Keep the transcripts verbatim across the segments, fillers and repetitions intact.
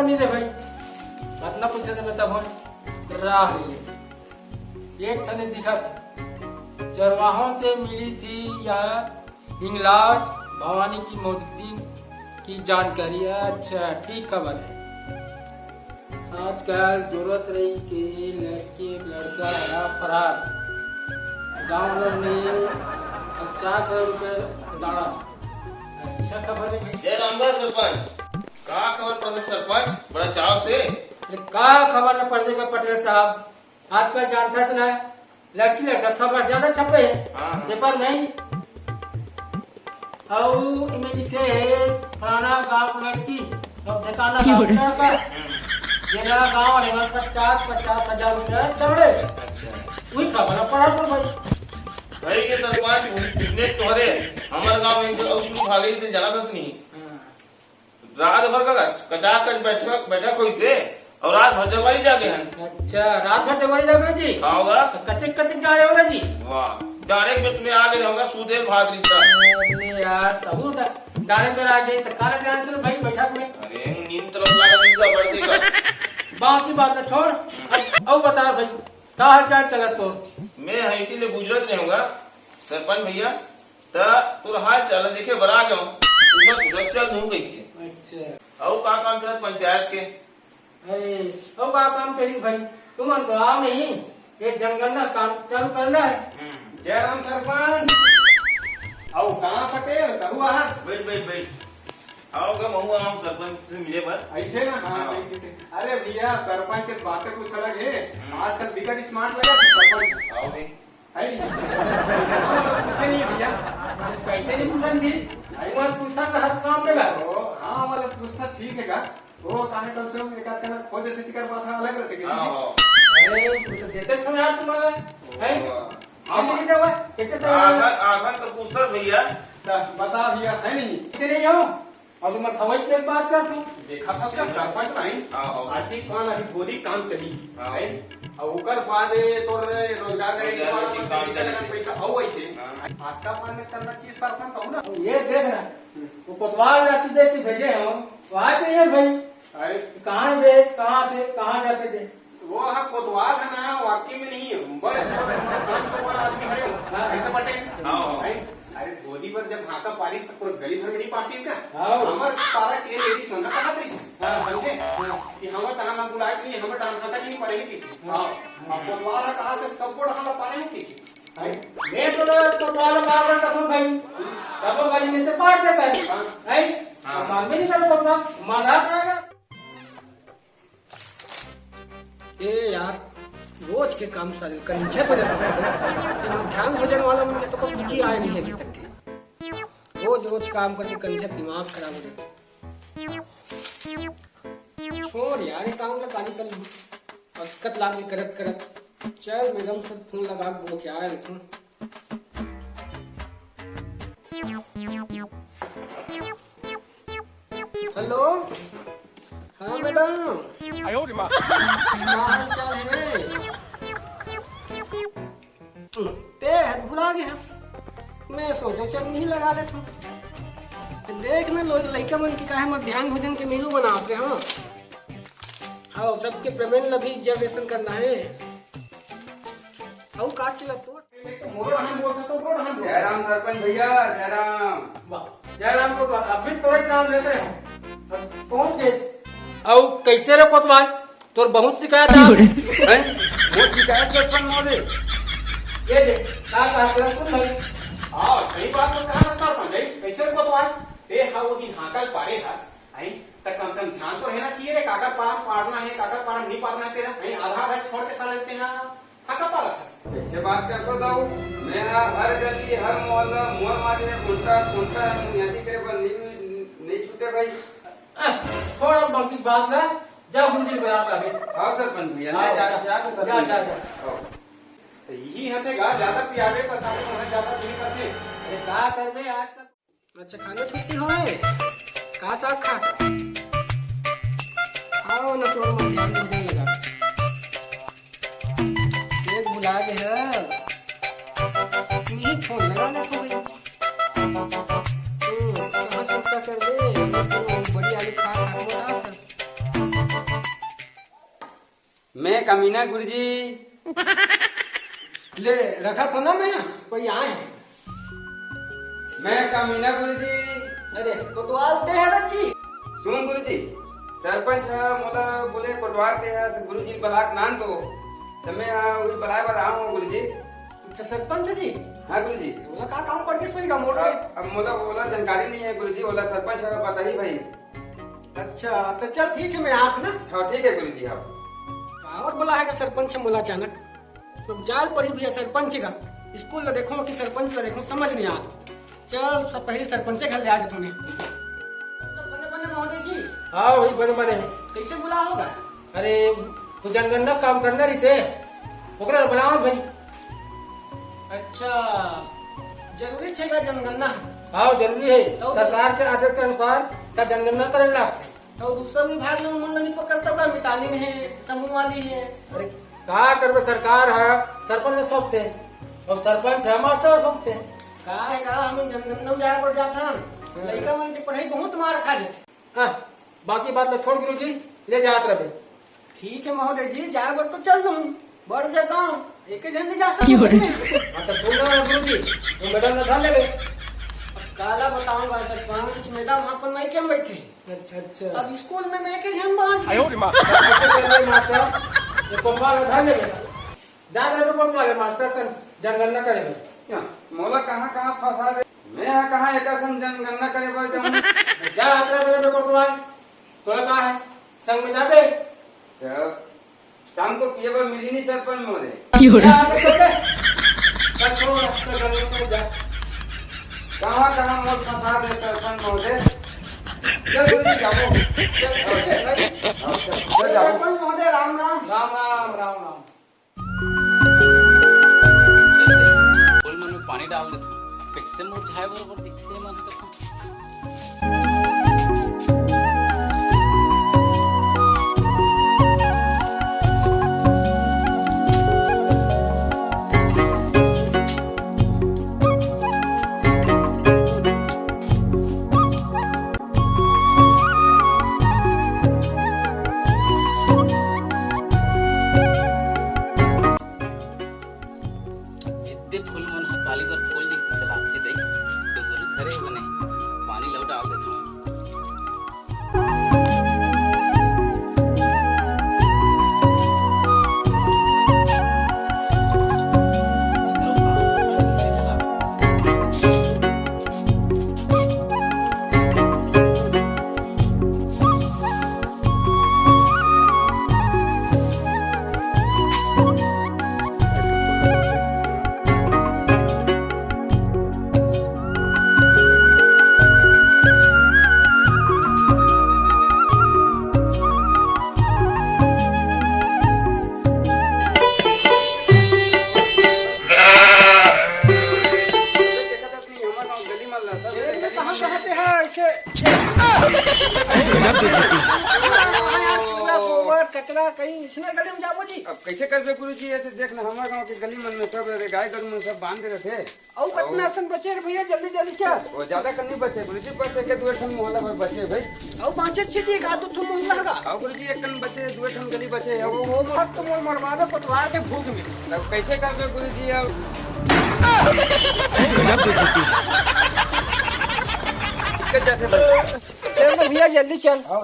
नहीं दे भाई, अतना पूछे दे बता भाई। राह ले। एक ठने दिखत हे। चरवाहों से मिली थी यह हिंगलाज भवानी की मौजूदगी की जानकारी। अच्छा, ठीक खबर है। आजकल जरूरत रही कि लड़की एक लड़का है फरार। गांव वालों ने पचास हजार रुपए डाला। अच्छा खबर है। जय राम बा सरपंच। का खबर पड़त हे सरपंच? बड़ा चाव से। अरे का खबर न पड़बे का पटेल साहब, आजकल जानथस ना, लड़की लड़का खबर ज्यादा छपे हे, हाँ, हाँ। पेपर नहीं। अउ इमे लिखे हे फलाना गांव लड़की, अब ठिकाना क्यों रे? डॉक्टर का, जेला गांव वाले मन पचास, पचास हजार रुपया दौड़े। अच्छा। वही खबर पड़ा तो भाई। भाई ये सरपंच, उतने तोहरे, हमारे गांव में एक अउ सुन भागे, इतने जाना था नहीं। हाँ। रात भर का कचाक कच बैठक, बैठक होइस हे, अउ रात भर जगवारी जागे हन। अच्छा, रात भर जगवारी जागे जी? हाँ होगा। तो कतेक, कतेक डारे होला जी? वाह, डारे में तुम्हें आगे रहूंगा, सूदे भात रीता। अरे यार, तहु डा-, डारे में आ गए, तो काला जाने चलो भाई बैठक में। अरे, नींद तो लग लगा, नींद बढ़ देगा। बाकी बात तो छोड़, अब, अब बता भाई, का हाल चाल चलत तो? मैं हाईटी ले गुजरत रहूंगा, सरपंच भैया, त तोर हाल चाल देखे बर आ गयो। उधर, उधर चल दूं कह के। अच्छा। अउ का काम चलत पंचायत के? अरे, अउ का काम चली भाई? तुमन तो आओ नहीं, ये जनगणना काम चालू करना है। हम्म। जय राम सरपंच। अउ कहाँ पटेल, कहू आहस? बैठ, बैठ, बैठ। आओ गा, महू आऊं सरपंच से मिले बर। ऐसे ना, हाँ, हाँ। ठीक, ठीक, ठीक। अरे भैया, सरपंच के बातें कुछ अलग है। हम्म। आजकल बिकट smart लगा सरपंच। आओ भाई। है नहीं? हाँ, मतलब, पूछे नहीं भैया। कैसे नहीं पूछन जी? है। वो पूछा तो हर काम में गा। ओ, हाँ, मतलब, पूछना ठीक है गा। वो काहे कम से कम एक आध जना खोज देते, तिकर बात अलग रहते किसी हाँ, की। हाँ। अरे, वो तो देते थे यार तुम्हारा। है? हाँ। कैसे नहीं देवा? कैसे से आखन, आखन तो पूछता भैया। तो बता भैया, है नहीं? इतने नहीं हो? अउ मैं खवई के बात कर तू। देखा था उसका सरपंच भाई। हाँ, हाँ। आतिक खान अभी गोदी काम चली। हाँ। है? अउ ओकर बाद तोर रोजगार गारंटी रोजगार वाला गारंटी में काम चली। पैसा अउ ऐसे। हाँ। आपका फंड में चलना चाहिए सरपंच, कहू ना। ये देख ना, वो कोतवाल जाति देख के भेजे हो, वहाँ चाहिए भाई। अरे। कहाँ दे, कहाँ थे, कहाँ जाते थे? वो हा कोतवाल है ना, वाकई में नहीं है। बड़े काम छोड़ वाला आदमी है वो। हाँ। ऐसे पटेल। हाँ, हाँ। भाई, अरे, गोदी पर जब हाका पारिस, तो पूरा गली भर में नहीं पार्टिस का। हाँ। हमर पारा के लेडीज मन कहा था इसे। हाँ। समझे? हाँ। कि हमर तहां ना बुलाए नहीं, हमर तहां हाका नहीं पड़ेगी। हाँ। हाँ। अब कोतवाल कहा से सब बोर्ड हमारा पारे नहीं। भाई, मैं तो ना कोतवाल बार बार कसम भाई। सब गली में से पार देता है। हाँ। भाई, हाँ। मालूम नहीं था कोतवाल, मजा आएगा। ए यार, रोज के काम सारे कंझट हो जाता है। ये मध्यान्ह भोजन वाला मन के तो कुछ रुचि आए नहीं है अभी तक के। रोज रोज काम करके कंझट दिमाग खराब हो जाता है। छोड़ यार, ये काम का काली कल असकत लागे करत करत। चल, मैडम से फोन लगा के गोठिया लेथन। हेलो, हाँ मैडम। आयो रे माँ। का हाल चाल है रे? ते हर भुला गए हस। मैं सोचो चल नहीं लगा देथन। देख ना लोग लइका मन के काहे मध्यान्ह भोजन के मेनू बनावत रहे हो। हाँ, सबके पेमेंट ला भी रिजर्वेशन करना है। अउ का चलत तोर? मोरो रहन बोलता तो मोरो रहन बोलता। जय राम सरपंच भैया, जय राम। वाह, जय राम को तो अभी तोरे नाम लेते हैं। अब पहुंच गए। अउ कैसे रे कोतवाल? तोर बहुत शिकायत आ रही है। बहुत शिकायत सरपंच महोदय। ये देख, का कहा तेरा सुन भाई। हाँ, सही बात तो कहा ना सरपंच भाई। कैसे रे कोतवाल? ए, हाँ, वो दिन हाकल पारे था। आई, त कम से कम ध्यान तो रहना चाहिए रे, काकर पारम पारना है, काकर पारम नहीं पारना है तेरा। आई, आधा आधा छोड़ के साले लेते हैं, हाँ, का पारत हस? कैसे बात करत हो दाऊ? मैं हा हर गली, हर मोहल्ला, मोर मारे, कोंटा, कोंटा, मुनियादी करे बर नहीं, नहीं छूटे भाई। अह, छोड़ अब बाकी बात ला, जा गुरुजी बराबर आवे। हाँ सरपंच भैया, हाँ, मैं जा, जा, जा तो जा, सरपंच जा, भैया। जा। हाँ। तो यही हते गा, ज्यादा पियावे तो सारे वहाँ ज्यादा नहीं करते। अरे का करबे आजकल। अच्छा, खाना छुट्टी होए? का साग खा? आओ ना, तोर मध्यान्ह भोजन लगा। पेट भुला गे है। नहीं, फोन लगा ना तू भी। हम्म, कहाँ सुट्टा कर दे? बड़ी आलू खा, खा के मोटा था। मैं कमीना गुरुजी। ले, रखा था ना मैं, कोई आए हैं। मैं कमीना गुरुजी। अरे, कोतवाल ते है बच्ची। सुन गुरुजी, सरपंच ह मोला बोले कोतवाल ते है गुरुजी, बलाक नान तो, त मैं ह उही बलाए बर आए हूँ गुरुजी। अच्छा, सरपंच जी? हाँ गुरुजी। ओला का काम पड़ के सोई गा मोर से? अब, अब मोला ओला जानकारी नहीं है गुरुजी, ओला सरपंच ह बताही भाई। अच्छा, तो चल ठीक है, मैं आत ना। हाँ, ठीक है गुरुजी, हाँ। काबर बोला है का सरपंच मोला अचानक? अब जाल पड़ी भैया सरपंच का। स्कूल ला देखो कि सरपंच ला देखो, समझ नहीं आत। चल, सब पहले सरपंच के घर ले आ जाते हैं। सब बने बने महोदय जी। हाँ भाई, बने बने। कैसे बुला होगा? अरे, तो जनगणना काम करना रही से, ओकरा बुलाओ भाई। अच्छा, जरूरी छेगा जनगणना? हाँ, जरूरी है। तो सरकार के आदेश के अनुसार सब जनगणना करे ला। तो दूसरा विभाग में मन नहीं पकड़ता का, मितानिन है, समूह वाली है। अरे, का करबे, सरकार है, सरपंच ला सौंपते, और सरपंच है, मास्टर ला सौंपते। का है का, हम जनगणना में जाए पड़ जाता हम। हाँ। लइका मन के पढ़ाई बहुत मार खा जाते। हाँ, बाकी बात ला छोड़ गुरुजी, ले जात रहे। ठीक है महोदय जी, जाए बर तो चल दूँ, बड़ से काम, एक ही झन नहीं जा सकते। हाँ, तो सुन लो ना गुरुजी, वो मैडम ला धर लेबे। अब काला बताऊंगा सरपंच, मैडम अपन मायके में बैठे। अच्छा, अच्छा। अब स्कूल में मैं एक ही झन बांच गई। अच्छा, चल रे मास्टर, ये कोतवाल ला धर लेबे। जा रहे कोतवाल, मास्टर सन जनगणना करे बर। क्या? मोला कहाँ कहाँ फंसा दे? मैं यहाँ कहाँ एक सन जनगणना करे बर जाऊँ? जा रहे मेरे कोतवाल, तोला कहाँ है? संग में जाबे? तो शाम को पिए बर मिली नहीं सरपंच महोदय। जा रहे तो बे। सब छोड़, सब जनगणना करे जा। कहाँ कहाँ मोर फंसा दे सरपंच महोदय? चल जल्दी जाबो। चल, चल, चल, चल जाबो। सरपंच महोदय, राम राम। राम राम, राम राम। फूल मन में पानी डाल देथंव, कइसे मुरझाए बरोबर दिखथे मन ह कथंव। जितने फूल मन ह काली बर फूल जइसे लागथे दई, तो गुरु घरे बने पानी लौ डाल देथंव। ये तो कहाँ, कहाँ पे है ऐसे? पूरा गोबर, कचरा, कहीं इसने गली में जाबो जी। अब कैसे करबे गुरुजी, ये तो देख ना, हमारे गांव के गली मन में सब रे गाय गरु मन सब बांध रहे थे। अउ कतना असन बचे रे भैया, जल्दी जल्दी चल। वो ज्यादा कर नहीं बचे गुरुजी, बस एक दो ठन मोहल्ला भर बचे भाई। अउ बाँचे छिटी का दू ठो मोहल्ला हगा। अउ गुरुजी एक कन बचे, दो ठन गली बचे। अब वो मत तो मोर मरवावे कोतवाल के भूख में। तब कैसे करबे गुरुजी अब? गजब बेइज्जती। दिक्कत जाते भाई। चल तो भैया जल्दी चल। आओ।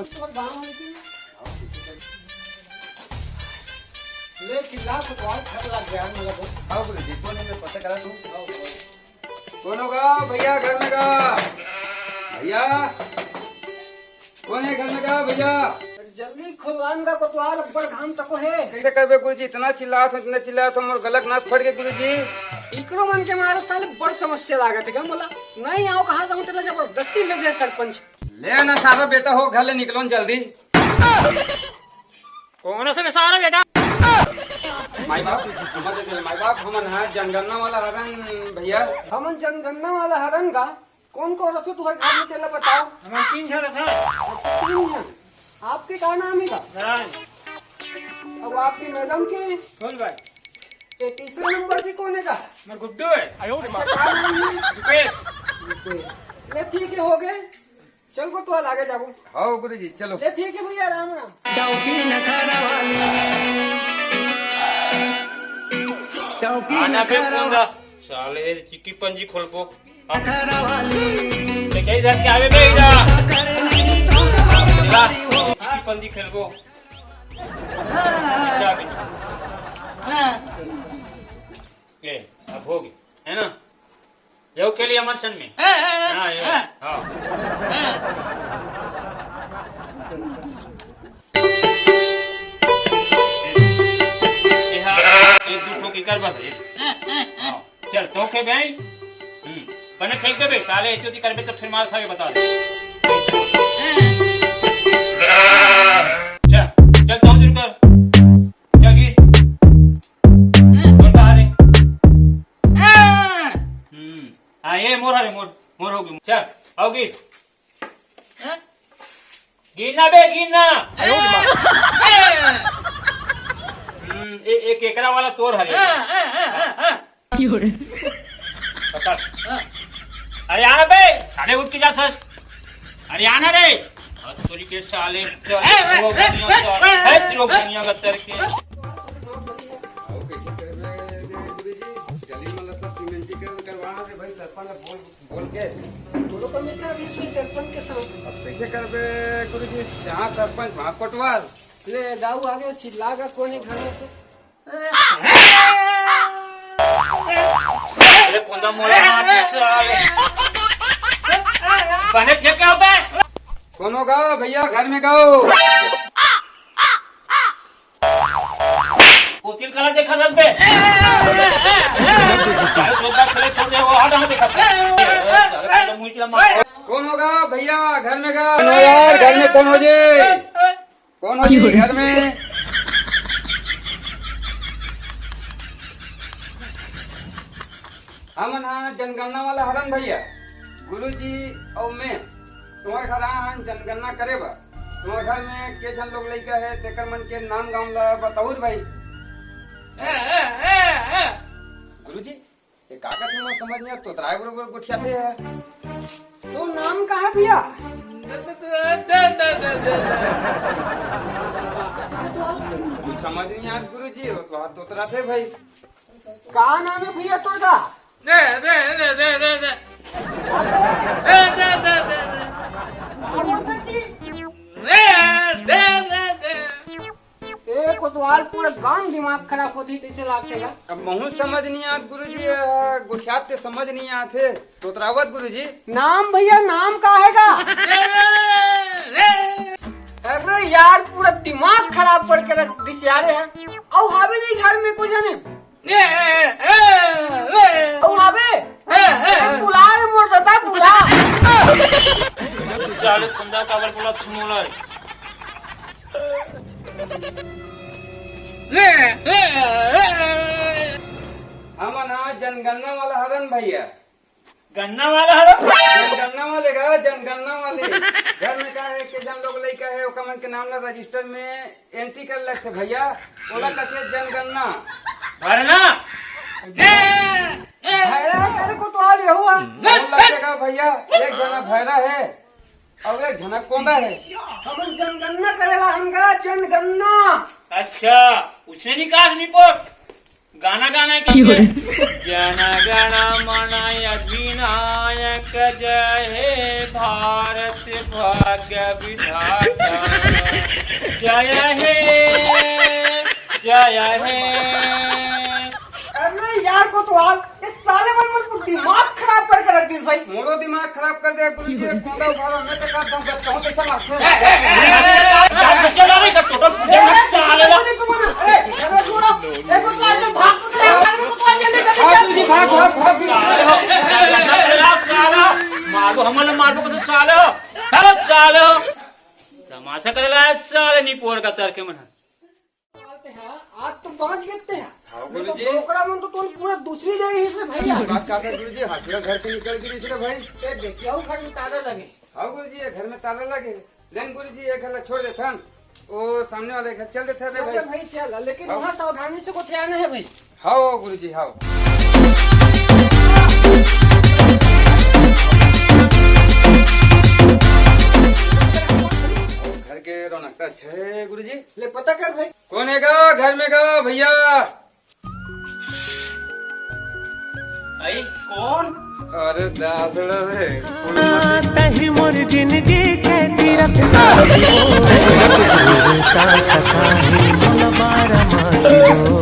ले चिल्ला कोतवाल खट लग गया मेरे को। आओ गुरुजी, कौन है पता करा तू? कौन होगा भैया घर में का? भैया, कौन है घर में का भैया? जल्दी खुलवान का कोतवाल, अब्बड़ घाम तको है। कैसे करबे गुरुजी, इतना चिल्लात हूँ, इतना चिल्लात हूँ, मोर गलक नाक फट गए गुरुजी। इकड़ो मन के मारे साले बड़ समस्या लागत है का मोला? नहीं आओ कहा जाऊँ तेला जबरदस्ती ले दे सरपंच। ले ना सारा बेटा हो घर ले निकलो न जल्दी। कौन से बेसारा बेटा? माई बाप, हमन दे दे, माई बाप, हमन ह जनगणना वाला हरन भैया। हमन जनगणना वाला हरन का? कौन कौन रथो तुहर घर में तेला बताओ। हमन तीन झन रथन। अच्छा, तीन झन। आपके का नाम है का? नारायण। अब आपके मैडम के? फूल भाई। ये तीसरे नंबर की कौन है का? मोर गुड्डू है। अच्छा, का नाम है? रुपेश। रुपेश। ले ठीक है, हो गए। चल को तो आगे जाबो। हाँ गुरुजी, चलो। ले ठीक है भैया, राम राम। डौकी नखरा वाली। आना बे कुंदा, साले चिक्की पंजी खोलबो। हाँ। ते कहीं धर के आवे बे इधर। चला, चिक्की पंजी खेलबो। जा बे। ए, अब हो गई, है ना? जाओ खेलिए हमारे संग में। हाँ, ये, हाँ। ये हाँ, ये दू ठोकी कर बस, ये। हाँ, चल, तो के भाई। हम्म, पने फेंक दे बे, साले, इतनी करबे तो फिर मार खावे, बता दे। चल, चल, तो जुर कर। चल, गिर। और बाहर है। हम्म, हाँ, ये मोर हरे, मोर, मोर हो गई। चल, आओ गिर। गिरना बे, गिरना। हम्म, ए-, एक एकरा वाला तोर हरे। पकड़। अरे आना बे, साले उठ के जात हस। अरे आना रे। और तोरी के साले, चल, ए, ए, वो ए, दुनिया ए, का, ए, है, ए, तेरे ए। दुनिया का तरके। आओ, कैसे कर रहे हैं, गुरुजी? गली में लसा सीमेंटी कर, करवा दे भाई, सरपंच बोल, बोल के। दोनों कमिश्नर भी सोई सरपंच के साथ। अब कैसे करबे गुरुजी? जहाँ सरपंच, वहाँ कोटवाल। ले, दाऊ आगे चिल्ला का, कौन है घर में तो? अरे कोंदा मोला मार दे साले। बने थे क्या बे? कौन होगा भैया, घर में गाओ। कोचिल कला देखा जब बे। साले सोदा खेले छोड़ दे, वो हट, हट देखा। साले कोंदा मुंह चला मार। कौन होगा भैया, घर में गाओ। कौन हो यार, घर में कौन हो जी? कौन हो जी घर में? हमन हा जनगणना वाला हरन भैया, गुरुजी अउ मैं तुम्हारे घर आए हन जनगणना करे बर। तुम्हारे घर में के झन लोग लइका है, तेकर मन के नाम गाम ला बताऊ रे भाई। गुरुजी, ये का कथे मोर समझ नहीं आत, तोतराए बरोबर गोठियाथे है। तो नाम का है भैया? कुछ समझ नहीं आत गुरुजी, वो तो हाथ तोतराथे भाई। का नाम है भैया तोर का? दे, दे, दे, दे, दे, दे। दे, दे, दे, दे, दे। समझ जी। दे, दे, दे, दे। ए कोतवाल, पूरा गांव दिमाग खराब होती तैसे लागथे गा। अब महू समझ नहीं आत गुरुजी, अ, गोठियात के समझ नहीं आत हे। तोतरावत गुरुजी। नाम भैया, नाम का है गा? अरे यार, पूरा दिमाग खराब करके रख दिस यार है। अउ हावे नहीं घर में कुछ है नहीं। अउ हावे? अरे बुला रे मोर दादा, बुला। साले कुंदा काबर बोला छुमोला। हमन हा जनगणना वाला हरन भैया। गन्ना वाला हरन? जनगणना वाले का, जनगणना वाले। घर में का है, के जन लोग लइका है, ओकर मन के नाम ला रजिस्टर में एंट्री कर लगथे भैया, ओला कथे जनगणना। भरना? भैरा करे कोतवाल रहुआ। कौन लगथे का भैया? एक जना भैरा है। अउ एक झना कोंदा है। हमन जनगणना करेला हन गा, जनगणना। अच्छा, उसने निकास निपोट। गाना गाना है क्यों रे? जनगण मन अधिनायक जय हे भारत भाग्य विधाता। जय हे, जय हे। अरे यार कोतवाल, ये साले मन, मन को दिमाग खराब करके रख दिस भाई। मोरो दिमाग खराब कर दे गुरुजी, एक कोंदा उठा लो, मैं तो कहता हूँ, बस कहूँ कैसा लगता है। साले ला। अरे, अरे, छोड़ो। ए, कोतवाल, तो भाग, कोतवाल, कोतवाल, जल्दी, जल्दी, हाँ, जल्दी। गुरुजी, भाग, भाग, भाग। साले हो। साला, मारो, हमला मारो, कैसे साले हो? साले, साले हो। तमाशा करे ला, साले, नहीं पोर का तरके मन। आज तो बांच गेते हैं। हाँ, नहीं तो गुरुजी। डोकरा मन तो तोर पूरा दूसरी दे रही है भैया। बात का था गुरुजी, हंसुआ घर से निकल गिरी इसने भाई। ए, देखिए, वो घर में ताला लगे। हाँ गुरुजी, ये घर में ताला लगे। लेन गुरुजी, ये घर ला छोड़ देथन। ओ सामने वाले घर चल देथन रे चल भाई। भाई, चल, लेकिन हाँ। वहाँ सावधानी से गोठियाना है भाई। हाँ गुरुजी, हाँ। घर के रौनक तो अच्छा है गुरुजी। ले पता कर भाई। कौन है गा घर में गा भैया? आई कौन? अरे दासड़ा रे, फूलमती। तही मोर जिंदगी के तीरथ का शिव। का सताही मोला बारा मासी वो।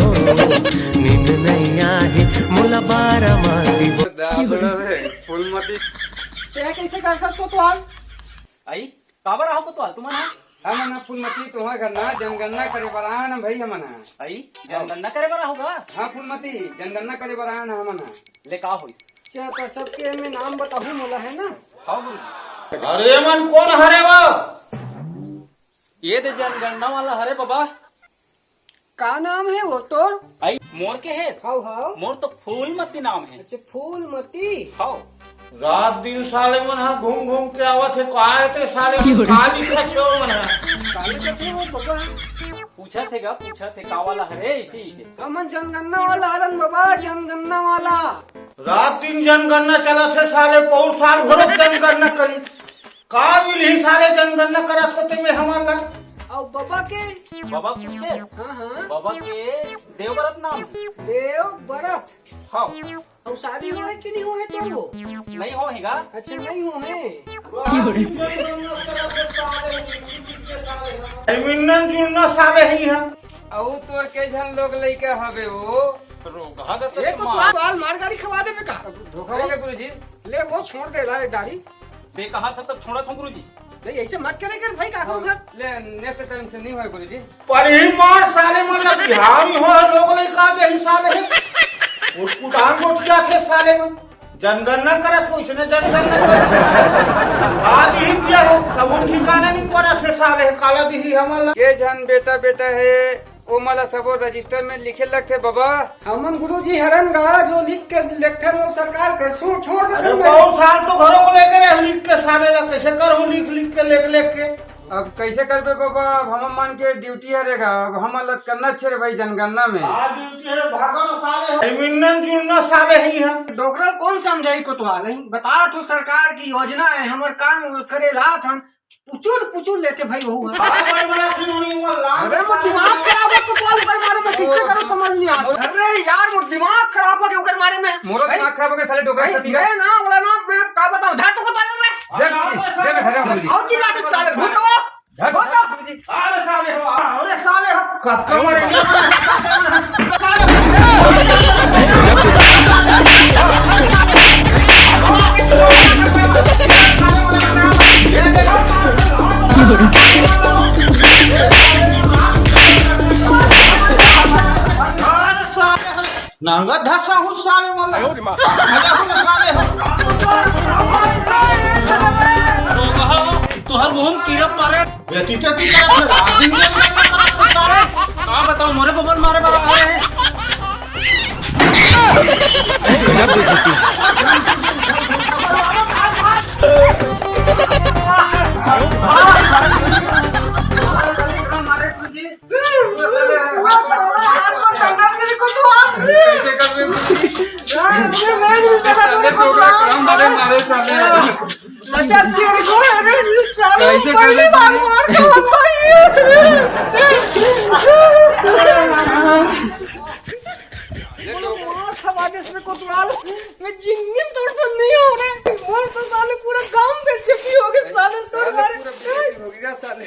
नींद नहीं आही मोला बारा मासी वो। दासड़ा रे, फूलमती। ते कैसे कर सकतो तो हाल? आई काबर आहो कोतवाल तुमन ह? हमन ह फूलमती तुंहर घर ना जनगणना करे बर आन भाई हमन ह। अई, जनगणना करे बर आहो गा? हाँ फूलमती, जनगणना करे बर आन हमन ह। ले का होइस? अच्छा, तो सबके में नाम बताहू मोला, है ना? हाँ गुरु। अरे मन कौन हरे वो? ये दे जनगणना वाला हरे बाबा। का नाम हे वो तोर? आई, मोर के हे? हाव, हाव। मोर तो फूलमती नाम हे। अच्छा, फूलमती। हाव। रात दिन साले मन ह घूम घूम के आवत हे, का हे ते साले मन, का लिखत हे वो मन ह? का लिखत हे वो बबा? पूछत हे गा, पूछत हे का वाला हरे, इसी के। हमन जनगणना वाला हरन बबा, जनगणना वाला। रात दिन जनगणना चलत हे साले, पौर साल घरो जनगणना करी। का मिलही साले जनगणना करत होते में हमन ला? अउ बबा के? बबा पूछे? हाँ, हाँ। बबा के देवव्रत नाम हे। देवव्रत? हाँ। अउ शादी होहे कि नहीं होहे तेरो? नहीं होहे गा। अच्छा, नहीं होहे। ए मिन्नन जुन्ना साले ही हैं। अउ तोर के झन लोग लइका हवे वो? रोगहा गा ये तो सचमा। तोर बाल मार गारी खवा देबे का? धोखा हो गया गुरुजी। ले वो छोड़ दे ला ये दाढ़ी। बे कहा था तब छोड़ा था गुरुजी। नहीं, ऐसे मत करे कर भाई, काकरो घर। ले, next time से नहीं होय गुरुजी। पर ही मार साले मन ला बिहारी हो लोग लइका के हिसाब हे। उटपुटांग उठ जाथे साले मन। जनगणना करत हो, इसने जनगणना करत हो। आज ही किया है, तब वो ठिकाना नहीं पड़त हे साले, काला दिही हमन ला। के झन बेटा, बेटा हे, ओमन ला सबो रजिस्टर में लिखे लगथे बबा। हमन गुरुजी हरन गा, जो लिख के लेखथन वो सरकार कर सो छोड़ अरे देथन। बहुत साल तो घरों को लेके रहे लिख के साले ला, कैसे करहूँ लिख लिख के, लेख लेख के। अब कैसे करबे बबा, अब हमन मन के ड्यूटी हरे गा, अब हमन ला करना छे रे भाई जनगणना में। हाँ, ड्यूटी है, भागो ना साले। ए मिन्नन जुन्ना साले ही हैं। डोकरा कौन समझाही कोतवाल, बता तो सरकार की योजना हे, हमर काम करे ला थन, पुचुर पुचुर लेथे भाई वो। अरे मोर दिमाग खराब हे, कोतवाल ओकर मारे में किससे करो समझ नहीं आता। अरे यार मोर दिमाग खराब हो गया ओकर मारे में। मोरो भाई, दिमाग खराब हो गया साले डोकरा भाई, सती का। मैं ना बोला ना, मैं का बताऊं, झाटू को ताल रे। देख, देख, घर में बोल दी। आओ चिल्लाते साले, घुटो। झाटू, झाटू जी। अरे साले हो, अरे साले हो, कब का मरेंगे? नांगा धसा हूँ साले वाला। आयो रे माँ। नांगा हूँ साले हो। रोगहा, तुहर मुंह कीड़ा पारे। बेटी चटी का आदमी ने साले। का बताओ, मोरे बबल मारे वाला है। मार खवा दे से कोतवाल, मैं जिंदगी में तोर से नहीं हो रहा। मोर तो साले पूरा गांव बेइज्जती हो गया, साले तोर साले मारे। पूरा बेइज्जती हो गया, साले।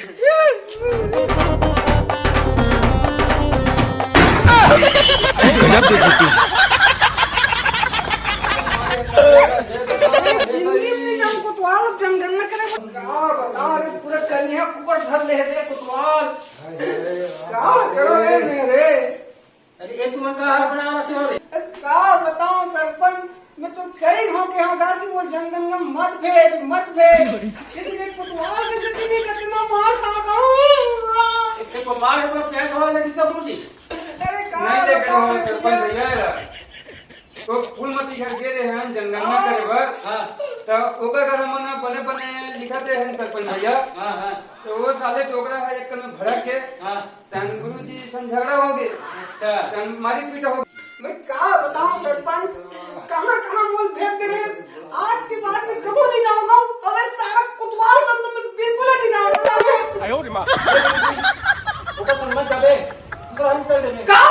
जिंदगी में नहीं जाऊँ कोतवाल, अब जनगणना करे। का बता रे, पूरा कन्या कुकर धर ले रे कोतवाल। का करो रे मेरे? अरे, ये तुमन का हाल बना रखे हो रे? का बताओ सरपंच, मैं तो कई घाव के हूँ कि वो जनगणना मत भेज, मत भेज। लेकिन ये कोतवाल के सच में कितना मार खा गया हूँ। इतने कोतवाल है तो क्या खवा लगी सब मुझे? अरे का नहीं देखे बताओ हो सरपंच भैया, तो फूलमती घर गे रहे हैं जनगणना करे बर। हाँ। तो ओकर घर हमन बने बने लिखत रहे हैं सरपंच भैया। हाँ, हाँ। तो वो साले डोकरा है एक कन भड़क के। हाँ। तन गुरुजी सन झगड़ा हो गए। अच्छा। तन मारी पीटा हो गई। मैं का बताऊं सरपंच, कहाँ कहाँ मोल फेंक दे रहे हैं। आज के बाद मैं कबो नहीं जाऊंगा। अबे सारा कोतवाल संग तो मैं बिल्कुल नहीं जाऊंगा। आयो रे माँ। ओकर संग मत जाबे, दूसरा हम चल देबे। का?